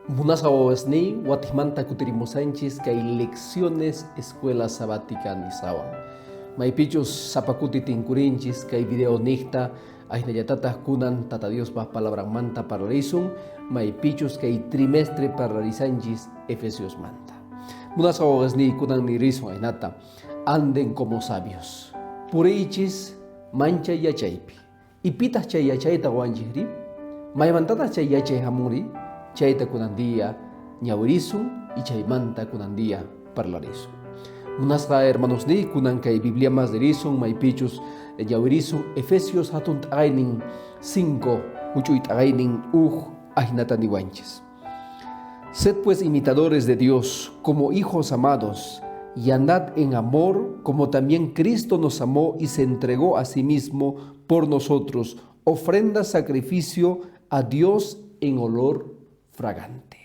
Munasqa wawasniy, watijmanta kutirimusanchis kay Lecciones Escuela Sabática nisqawan. Maypichus sapa kuti tinkurinchis kay video niqta, ajinallatataq kunan Tata Diospa palabranmanta parlarisun, maypichus kay trimestre parlarisanchis Efesiosmanta. Munasqa wawasniy, kunan nirisun ajinata, anden como sabios. Puriychis manchay yachaypi. Y pitaq chay yachayta qowanchikri? Maymantataq chay yachay hamunri? Chayta kunan día ñawirisun y chaymanta kunan día parlarisun. Munasqa hermanosniy, kunan kay Biblia mas dirisun, maypichus ñawirisun Efesios hatun t'aqaynin 5, huch'uy t'aqaynin uj ajinata niwanchis. Sed pues imitadores de Dios como hijos amados y andad en amor como también Cristo nos amó y se entregó a sí mismo por nosotros, ofrenda sacrificio a Dios en olor fragante.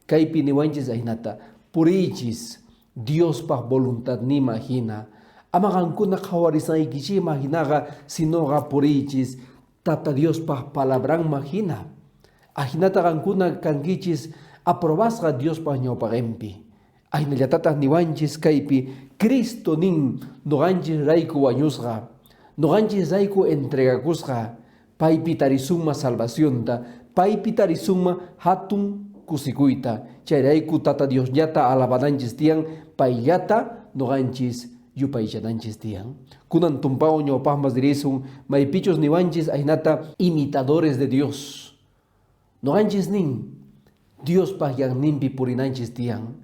Kaypi niwanchis ajinata, puriychis Diospaj voluntadnima hina. Ama qankuna qhawarisqaykichikman hinaqa, sinoqa puriychis Tata Diospaj palabranman hina. Ajinata qankuna kankichis aprobasqa Diospaj ñawpaqenpi. Ajinallatataq niwanchis kaypi Cristo nin noqanchis rayku wañusqa, noqanchis rayku entregakusqa, paypi tarisunma salvacionta, paypi tarisunma hatun kusikuyta. Chayrayku Tata Diosllata alabananchis tiyan, payllata noqanchis yupaychananchis tiyan. Kunan tumpawan ñawpaqmas dirisun, maypichus niwanchis ajinata imitadores de Dios. Noqanchis nin, Diospaj ñanninpi purinanchis tiyan.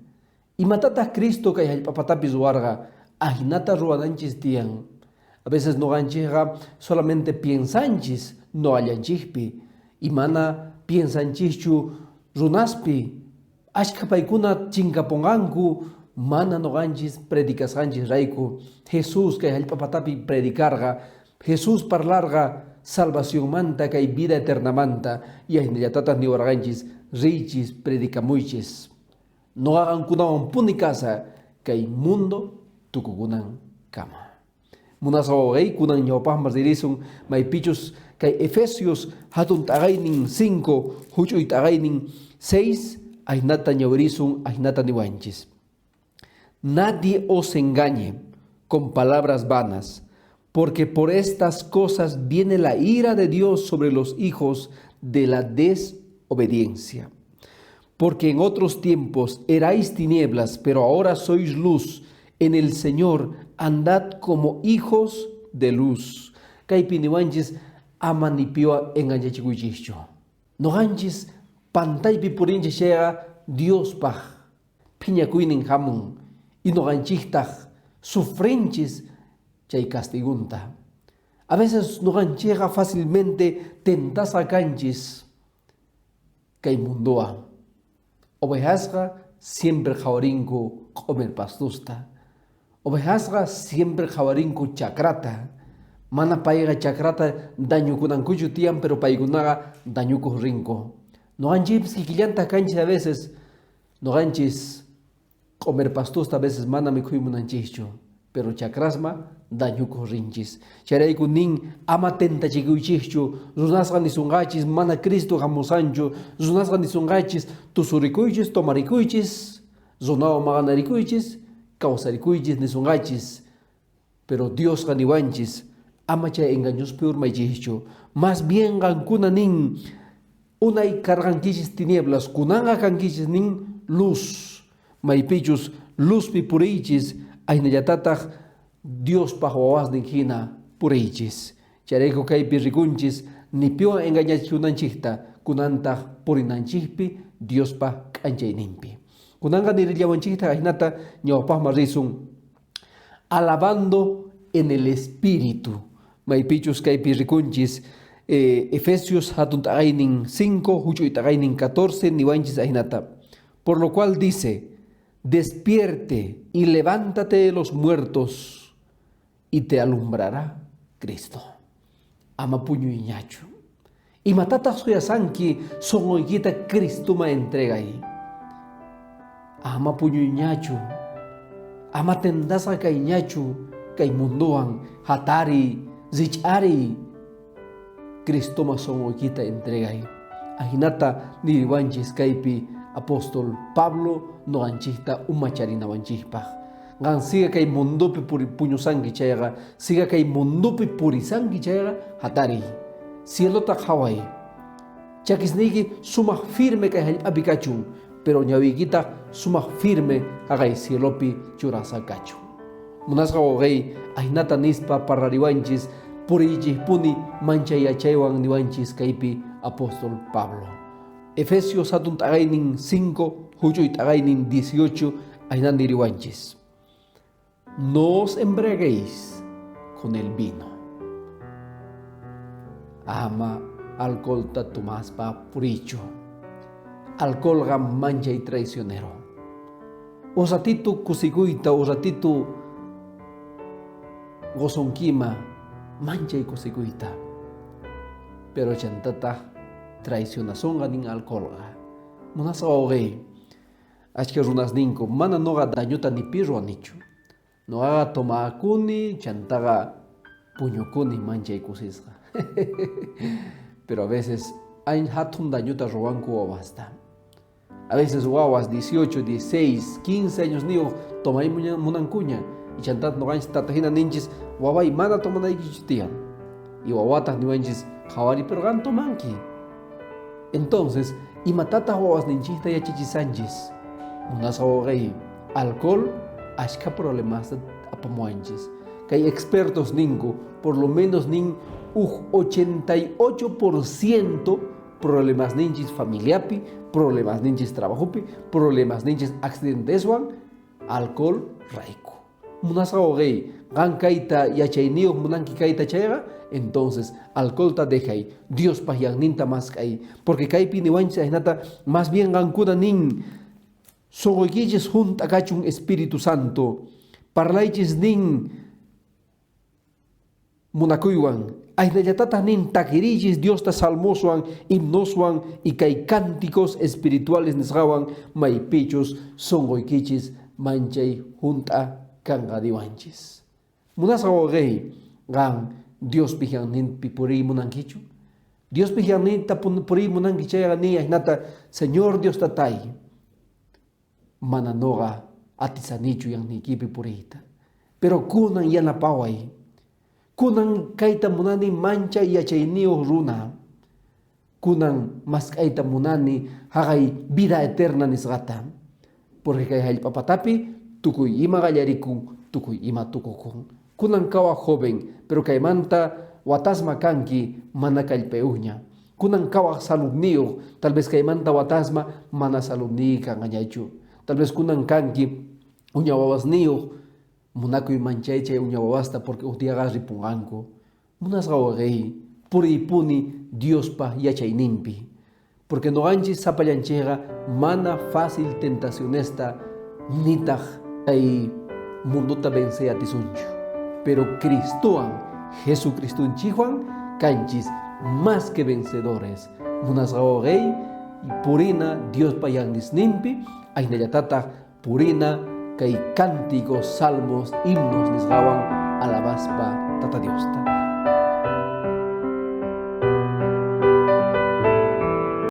Imatataq Cristo kay hallp'apatapi ruwarqa, ajinata ruwananchis tiyan. A veces noqanchikqa solamente piensanchis noqallanchikpi y mana piensanchischu runaspi, ashkha paykuna chinkapunqanku mana noqanchis predicasqanchisrayku. Jesús kay hallp'apatapi predicarqa, Jesús parlarqa salvacionmanta kay vida eternamanta y ajinallatataq niwarqanchis, riychis, predicamuychis. Noqa qankunawan puni kasaq kay mundo tukukunankama. Munasqa wawqey, kunan ñawpaqman ririsun maypichus kay Efesios hatun t'aqaynin 5, huch'uy t'aqaynin 6, ajinata ñawirisun, ajinata niwanchis. Nadie os engañe con palabras vanas, porque por estas cosas viene la ira de Dios sobre los hijos de la desobediencia. Porque en otros tiempos erais tinieblas, pero ahora sois luz. En el Señor andad como hijos de luz. Kaypi niwanchis ama ni piwan engañachikuychischu. Noqanchis pantaypi purinchis chayqa Diospaq phiñakuynin hamun y noqanchiktaq sufrinchis chay castigunta. A veces noqanchikqa fácilmente tentasqa kanchis kay mundowan. Ovejasqa siempre qhawarinku q'omer pastosta. Ovejasqa siempre qhawarinku chakrata. Mana payqa chakrata dañukunankuchu tiyan, pero paykunaqa dañukuq rinku. Noqanchikpis kikillantaq kanchis a veces. Noqanchis q'omer pastosta a veces mana mikhuy munanchischu, pero chakrasma dañukuq rinchis. Chayrayku nin, ama tentachikuychischu, runasqa nisunqachis, mana Cristo hamusanchu, runasqa nisunqachis, tusurikuychis, tomarikuychis, runawan maqanarikuychis, kawsarikuychis nisunqachis. Pero Diosqa niwanchis, ama chay engañospi urmaychischu. Más bien qankuna nin, unay karqankichis tinieblas, kunanqa kankichis nin luz. Maypichus luzpi puriychis, ajinallatataq Diospaq wawasnin hina puriychis. Chayrayku kaypi rikunchis ni piwan engañachikunanchikta, kunantaq purinanchikpi Diospa k'anchayninpi. Kunanqa nirillawanchiktaq ajinata ñawpaqman risun, alabando en el Espíritu. Maypichus kaypi rikunchis Efesios hatun t'aqaynin 5, huch'uy t'aqaynin 14 niwanchis ajinata. Por lo cual dice, despierte y levántate de los muertos y te alumbrará Cristo. Ama puñuyñachu. Imatataq suyasanki sonqoykita Cristoman entregay. Ama puñuyñachu. Ama tendasqa kayñachu kay mundowan hatariy, rich'ariy. Cristoman sonqoykita entregay. Ajinata niriwanchis kaypi Apóstol Pablo noqanchikta umacharinawanchikpaq. Qan siga kay mundopi puñusanki chayqa, siga kay mundopi purisanki chayqa, hatariy. Cielota qhaway. Chakisniyki sumaq firme kay hallp'api kachun, pero ñawiykitaq sumaq firme haqay cielopi churasqa kachun. Munasqa wawqey, ahinata nispa parlariwanchis, puriychikpuni manchay yachaywan niwanchis kaypi apóstol Pablo. Efesios hatun t'aqaynin 5, huch'uy t'aqaynin 18, ahina niriwanchis. No os embriaguéis con el vino. Ama alcoholta tomaspa puriychu. Alcoholqa manchay traicionero. Uj ratito kusikuyta, uj ratito gozonkima manchay kusikuyta. Pero chantataq traicionasonqa nin alcoholqa. Munasqa wawqey, achka runas ninku, mana noqa dañota ni pi ruwanichu. Noqaqa tomakuni, chantaqa puñukuni manchay kusisqa. Pero a veces hay hatun dañota ruwanku wawasta. A veces wawas 18, 16, 15 años niyuq tomay munankuña. Y chantat noqanchis tata hina ninchis, waway mana tomanaykichu tiyan. Y wawataq niwanchis, qhawari pero qan tomanki. Entonces, imatataq wawasninchikta yachachisanchis? Munasqa wawqey, alcohol ashkha problemasta apamuwanchis. Kay expertos ninku, por lo menos nin uj 88% problemasninchis familiapi, problemasninchis trabajopi, problemasninchis accidenteswan, alcohol rayku. Munasqa wawqey, qan kayta yachayniyuq munanki kayta chayqa, entonces alcoholta dejay, Diospaq yanninta mask'ay, porque kaypi niwanchis ahinata, más bien qankuna nin, sunquykichis hunt'a kachun Espíritu Santo, parlaychis nin munakuywan, ahinallatata nin takiriychis Diosta salmoswan, himnoswan y kay cánticos espirituales nisqawan maypichus sunquykichis manchay hunt'a kanqa niwanchis. Munasqa wawqey, qan Diospi yanninpi puriy munankichu? Diospi yanninta puriy munanki chayqa niy ahinata, Señor Dios Tatay, mana noqa atisanichu yanniykipi puriyta. Pero kunan yanapaway. Kunan kayta munani manchay yachayniyuq runa. Kunan mask'ayta munani haqay vida eterna nisqata. Porque kay hallp'a patapi tukuy ima qallarikun, tukuy ima tukukun. Kunan kawaq joven, pero kaymanta watasma kanki mana kallpayuqña. Kunan kawaq saludniyuq, tal vez kaymanta watasma mana saludniyki kanqañachu. Tal vez kunan kanki uña wawasniyuq, munakuy manchay chay uña wawasta porque uj diaqa ripunqanku. Munasqa wawqey, puriypuni Diospa yachayninpi. Porque noqanchis sapallanchikqa mana fácil tentacionesta nitaq kay mundota vencey atisunchu. Pero Cristowan, Jesucristonchikwan kanchis más que vencedores. Munasqa wawqey, purina Diospa yannisninpi, ahinallatataq purina kay cánticos, salmos, himnos nisqawan alabaspa Tata Diosta.